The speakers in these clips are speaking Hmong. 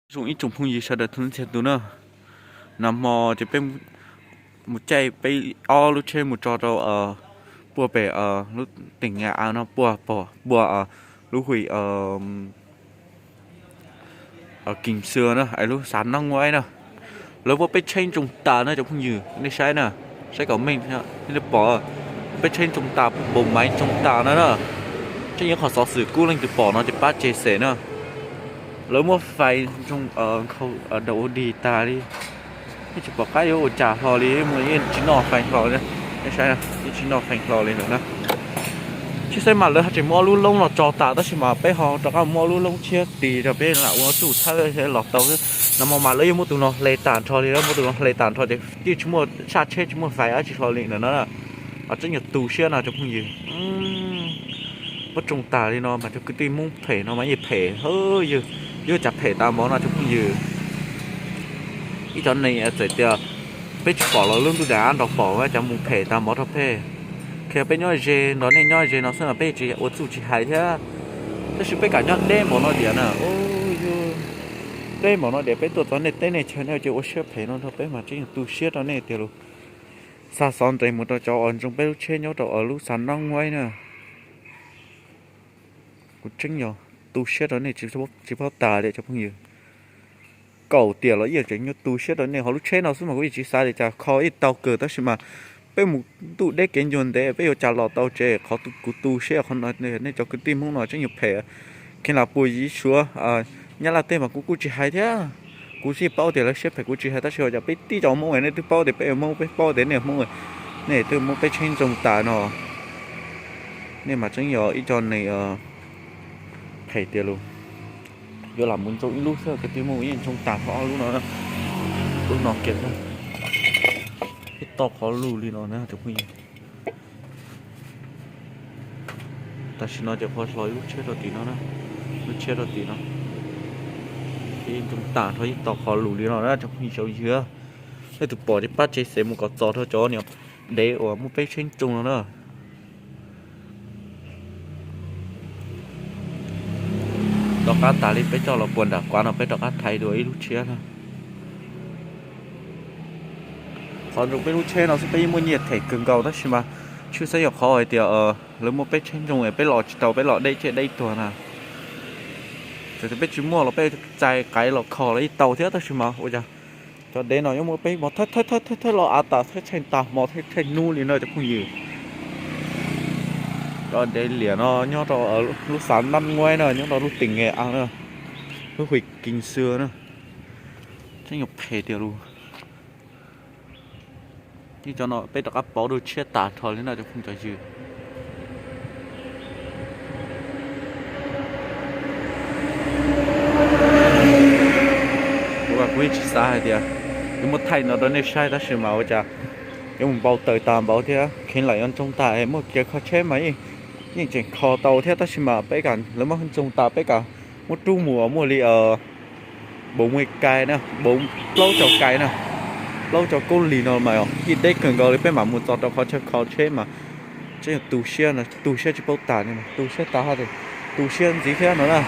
Zoo ib tsoom phooj ywg sawv daws txhua leej txhia tus na, nag hmo ces peb mus caij peb ob lub tsheb mus tso rau puag pem lub teem Nga Av no, puag pem lub hwm Kees Xwm na, es lub xav Naj Nguaib na. Lawv muab peb tsheb ntsoog tas na cov phooj ywg, nej saib na, saib kom meej thiab nej pom, peb tsheb ntsoog tas, npaum maiv ntsoog tas no na. Tseeb yuav qhov xov xwm kub, leej twg pom no ces pab tse xem na. Lawv muab fais ntsoog nkhaus daus ua dig tas li, yeej tsis pom qab yuav ua cas hlo li, yeej tsis noj fais hlo, nej saib, yeej tsis noj fais hlo li lawm na. Tshwj xeeb mas lawv haj tseem muab ob lub loob no tso tas, tab sis mas peb ho rov qab muab ob lub loob tshiab tis rau peb lam ua txuj thawb los tau xwb. Nag hmo mas lawv yeej muab tus no hle tas nrho li, lawv muab tus no hle tas nrho ces yeej tsis muaj saj tsheb, tsis muaj fais dab tsi hlo li ntawm no na. Tseeb yog tu siab no cov phooj ywg. Muab tsoo tas li no mas cov kwv tij Hmoob phem no mas yeej phem, yog cas phem tas npaum no cov phooj ywg. Ib cov neeg txawm tias peb tsis pom los lub ntuj daim av nrog pom, cas mus phem tas npaum rau peb. Qhia peb nyob ze nrog nej nyob ze no xwb mas peb tsis ua txuj tsis hais thiab. Tab sis peb kam nyob deb npaum no tias na, deb npaum no tias peb tuaj txog nej teb nej chaw nej cia ua siab phem no nrog peb mas tseeb yog tu siab rau nej tiag lauj. Xa xov nres mus rau cov uas ntsoog peb lub tsheb nyob rau lub xav Naj Nguaib na. Kuv tseeb yog tu siab rau nej tsis paub tas li cov phooj ywg. Kaum tiam los yeej tseem nyuaj tu siab rau nej, ho lub tsheb no xwb mas kuv yeej tsis xav li cas, kho yeej tau kawg, tab sis mas peb mus ntuj deb kev ncua ntev peb yuav cas los tau tsev. Qhov kuv tu siab qhov no, nej cov kwv tij Hmoob no tseeb yog phem. Kheev lam puas yim Suav Nyab Laj tej mas kuv kuj tsis hais thiab. Kuv yeej paub tias lawv siab phem kuv tsis hais, tab sis ua cas peb tib cov Hmoob es nej twb paub tias peb yog Hmoob, peb paub tias nej yog Hmoob, nej twb muab peb tsheb ntsoog tas no. Nej mas tseeb yog ib co neeg phem tiag lauj. Yuav lam mus ntsoog ib lub xwb, kwv tij Hmoob, yeej ntsoog tas ob lub no, lub no kiag, ib toj qhov lus li no na cov phooj ywg. Tam sim no ces qhov hlo ib lub tsheb rau tim no na, lub tsheb rau tim no, ces yeej ntsoog tas nrho ib toj qhov lus li no na cov phooj ywg. Nej tus pom ces pab tse xem mus kom txog rau cov niag dev uas muab peb tsheb ntsoog no na. Rov qab tas li peb coj los puag nram quav no peb rov qab thaiv dua ib lub tsheb na. Qhov ntsoog peb lub tsheb no xwb peb yeej muaj nyiaj them kawg nkaus, tab sis mas tshwj xeeb yog qhov hais tias lawv muab peb tsheb ntsoog es peb los tsis tau, peb los deb thiab deb tuag na. Txawm tias peb tsis muaj los peb txais qaiv los kho los yeej tau thiab, tab sis mas ua cas cov dev no yuav muab peb mos thawb thawb thawb los av tas thawb tsheej tag hmo thawb tsheej hnub li no cov phooj ywg. Cov dev liam no nyob rau lub xav Naj Nguaib na, nyob rau lub teem Nga Av na, lub hwm Kees Xwm na. Tseeb yog phem tiag lauj. Yeej cov no peb rov qab pauv dua tshiab tas nrho li no cov phooj cov ywg. Kuv, kuv yeej tsis xav hais tias yuav muab thaij no rau nej saib, tab sis mas ua cas yuav mus npau taws tas npaum thiab. Kheev lam yuav ntsoog tas es muaj kiav kho tsheb mas yeej tseem kho tau thiab, tab sis mas peb kam, lawv muab ntsoog tas peb kam muab rub mus muaj li npaum muaj kais na, npaum plaub caug kais na, plaub caug koob lig no mas yeej deb kawg nkaus li, peb mam mus txog rau qhov chaw kho tsheb mas tseeb yog tu siab, tu siab tsis paub tas li, tu siab tas, tu siab ntxiv thiab no na.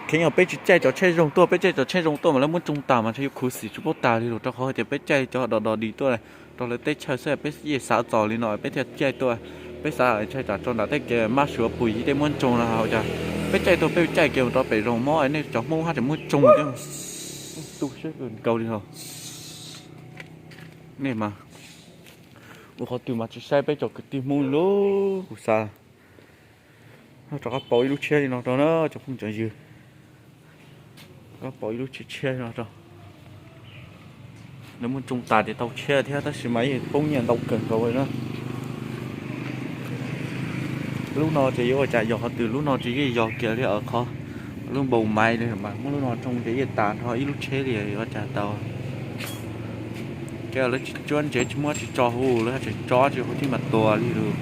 Kheev yog peb tsis caij cov tsheb zoo tuaj, peb caij cov tsheb zoo tuaj mas lawv muab ntsoog tas mas ntshe yuav khuv xim tsis paub tas li los, rau qhov hais tias peb caij cov dog dog dig tuaj rau lawv teb chaws xwb, peb yeej xav txog li no peb thiaj caij tuaj. Peb xav ntshai tsam tso nram tej kev mab Suav Pus Yig tej muab ntsoog no cas peb caij tuaj, peb caij kev mus rau pem zoo mob nej cov Hmoob haj tseem muab ntsoog thiab. Tu siab kawg nkaus li os. Nej mas ua qhov twg mas tsis saib peb cov kwv tij Hmoob li lauj, kuv xav. Rov qab pauv ib lub tshiab li no rau na cov phooj cov ywg. Rov qab pauv ib lub tshiab tshiab li no rau. Lawv muab ntsoog tas ces tau tshiab thiab, tab sis mas yeej poob nyiaj ntau kawg nkaus li na. Lub no ces yuav ua cas yog qhov twg, lub no ces yeej yog kiag li qhov lub npau maiv li mas muab lub no ntsoog ces yeej tas nrho ib lub tsheb li, yuav ua cas tau. Ces lawv tsis tsuab ntsev tsis muab tsis tso hu, lawv tseem tso tsis hu thiab mas tuag li lawm.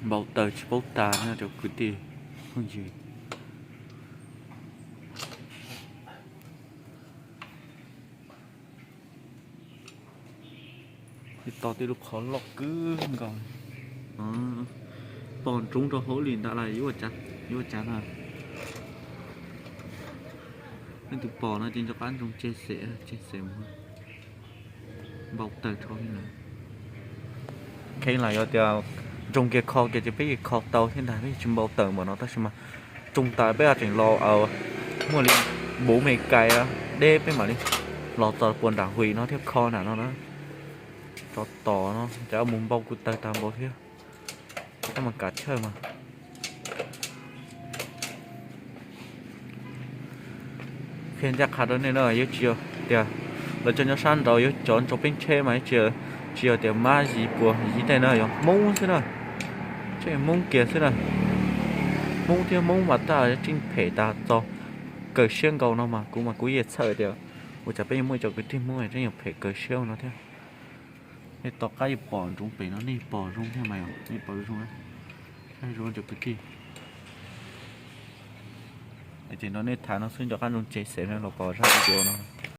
Npau taws tsis paub tas no cov kwv tij phooj ywg. Tib to tib lub qhov loj kawg nkaus. Pom ntsoov rau hauv li ntawd lawm, yuav ua cas na. Nej tus pom no ces nco qab ntsoov tseg xem, tseg xem mus. Npau taws rau li no. Kheev lam yog tias ntsoov kiag kho kiag ces peb yeej kho tau thiab ntag, peb yeej tsis npau taws npaum no tab sis mas ntsoov tas peb tseem los muaj li npuv me kais deb peb mam li los txog puas nram his no thiab kho nram no na. Rov tom no cas mus npau kuv taws tag npaum thiab. Tab mas kav chawj mas. Qhia ncaj qha rau nej na, yuav tsis yog tias lawv cov nyob sab nraud yuav cov ntsoov peb tsheb mas tsis yog tias mab yim puas yim tej na, yog Hmoob xwb na. Tseem Hmoob kiag xwb na. Hmoob thiab Hmoob mas tab tseem phem tas txaus, kaw siab nkaus no mas kuv mas kuv yeej txhawj tias ua cas peb yuav muaj cov kwv tij Hmoob tseem yuav phem kaw siab no thiab. Nej tom qab yuav pom ntsoov pem no nej pom zoo thiab mas yog nej pom zoo, zoo cov kwv tij. Ces nrog nej tham no xwb, nco qab ntsoov tseg xem no los pom zaj video no.